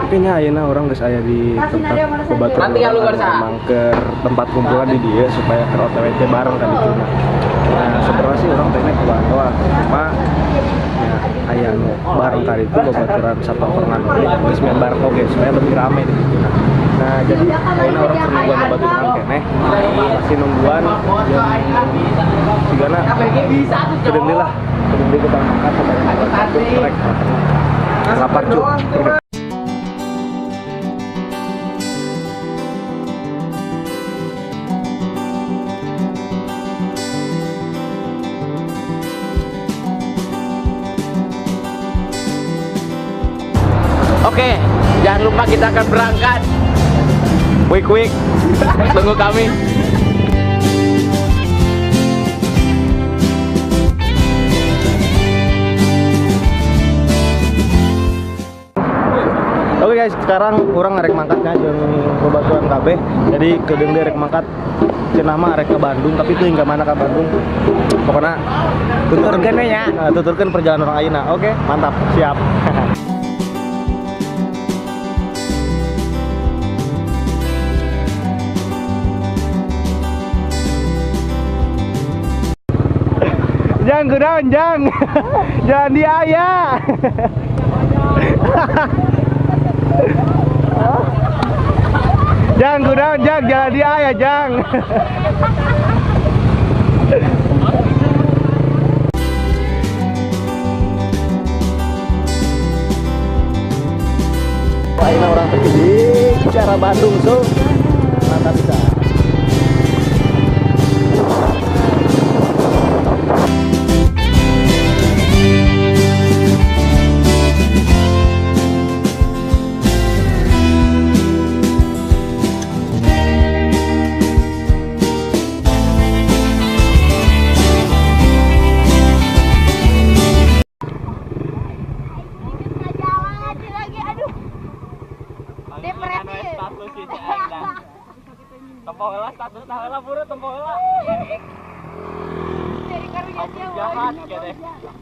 Kayaknya ayeuna orang geus aya di tempat babaturan emang ke tempat kumpulan di dia supaya ke OTW bareng kan itu. Nah, sebenarnya sih orang pengen ke doang, cuma ya aya nu bareng tadi itu babaturan satongkrongan geus main bareng oge supaya lebih rame di situ. Nah, jadi ayeuna orang keur nungguan babaturan keneh, masih nungguan yang sigana kedeung deui lah, kedeung deui kita makan supaya mereka lapar cu. Oke, jangan lupa kita akan berangkat. Quick quick, tunggu kami. Oke guys, sekarang orang ngarek mangkatnya jeung babaturan kabeh. Jadi kedeung deui rek mangkat cenah mah rek ke Bandung, tapi teuing ka mana ka Bandung. Pokoknya tuturkeun nya, tuturkeun perjalanan orang ayeuna. Oke, mantap, siap. Jang, kudaun, jang. Jangan diaya. Jang, kudaun, jang, jangan diaya, jang. Ayeuna orang pergi di cara Bandung, so mantap bisa.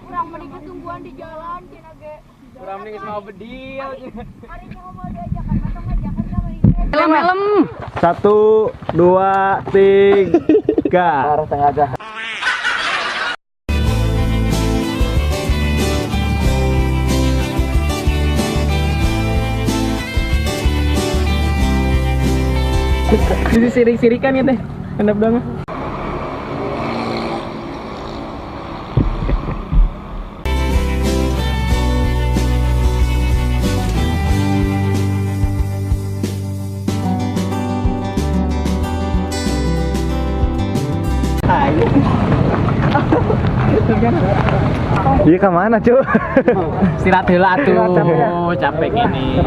Kurang mending tungguan di jalan cenah ge. Kurang mending mau bedil. Hari ini mau diajakan atau ngajakan sama ini. Helm. 1 2 3. Arah tengah aja. Jadi sirik-sirikan ya teh. Endap banget. Iya kemana cu? Istirahat heula atuh, capek gini.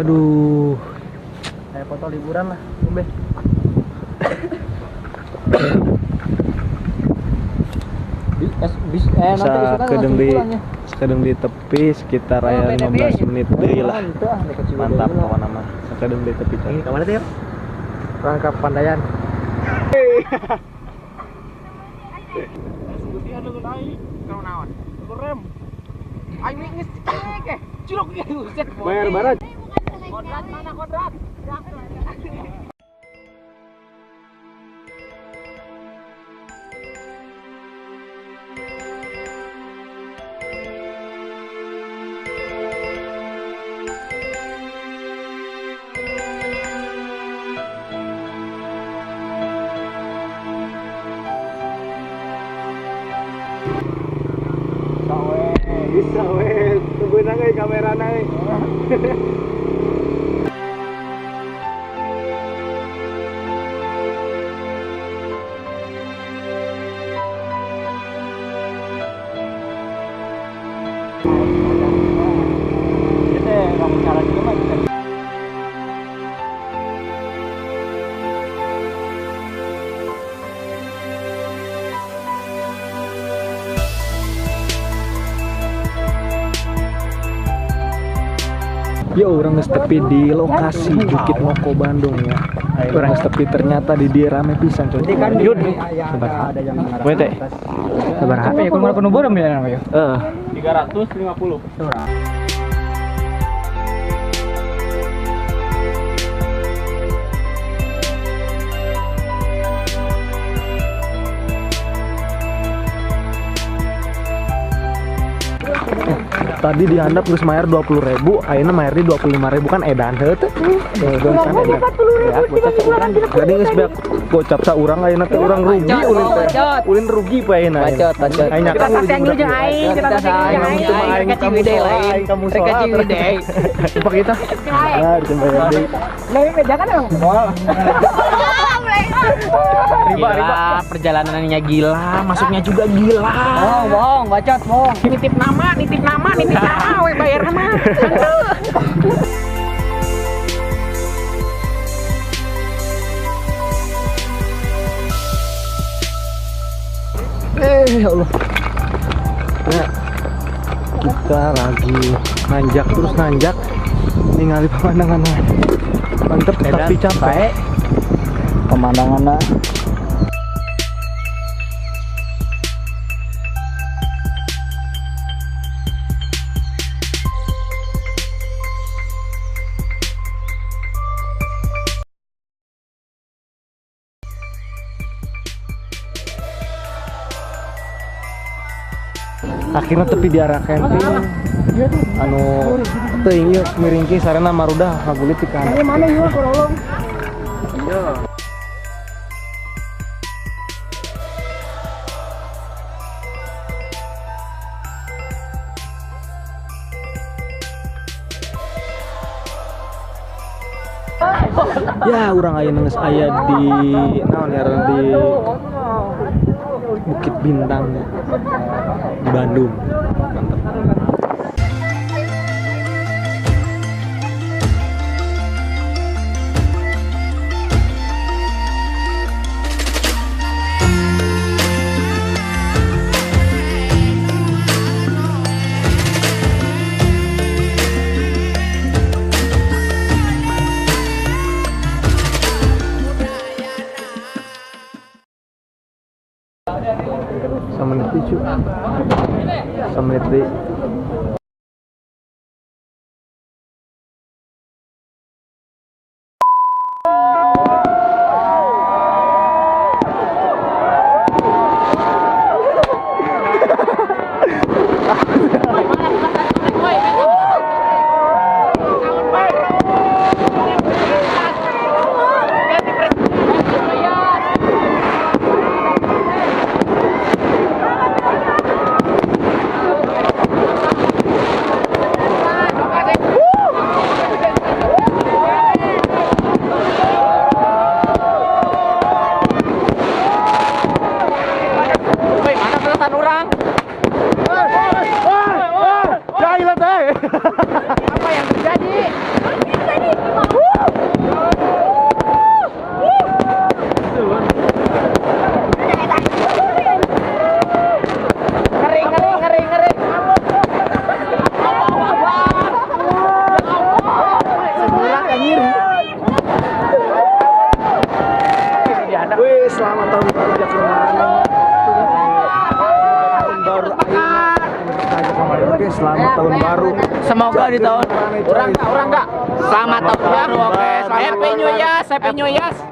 Aduh, kayak foto liburan lah, Umbe. Bisa kedeng di tepi sekitar ya 15 menit deui lah. Mantap pokoknya mah. Sakedeng di tepi. Ini ka mana teh? Rangkap Pandayan. Bayar barat. Kodrat mana kodrat? Bisa weh, tungguin aja kamera naik. Yo, orang geus tepi di lokasi Bukit Moko Bandung ya. Orang geus tepi ternyata di dia rame pisan coy. Yun. Sabar. Wete. Sabar. Apa ya kudu kudu borem ya namanya? Heeh. 350. Tadi dihandap geus mayar 20.000, ayeuna mayar di 25.000 kan edan heuh teh. Ya, jadi geus beak gocap saurang ayeuna teh urang rugi ulin teh. Ulin rugi pa ayeuna. Bacot, bacot. Kita sayang lu jeung aing, kita sayang jeung aing. Rek ciwidey lain. Rek ciwidey. Lupa kita. Nah, dibayar deui. Lah meja kan emang mall. Gila, perjalanannya gila, masuknya juga gila. Bohong, bohong, bacot, bohong. Nitip nama, nitip nama, nitip nama, we bayar nama. Ya Allah. Nah, kita lagi nanjak terus nanjak, ningali pemandangan mantep tapi capek. Pemandangannya akhirnya tepi di arah camping anu teuing ieu miringki sarena marudah ngagulit ti kana. Mana ieu korolong? Ya, urang ayeuna geus aya di naon ya di Bukit Bintang ya. Di Bandung. Mantap. Semenit lucu, semenit deh. Selamat tahun baru Jakarta. Tahun baru ayeuna. Oke, selamat tahun baru. Semoga di tahun Orang orang enggak. Selamat tahun baru, oke. Happy New Year, Happy New Year.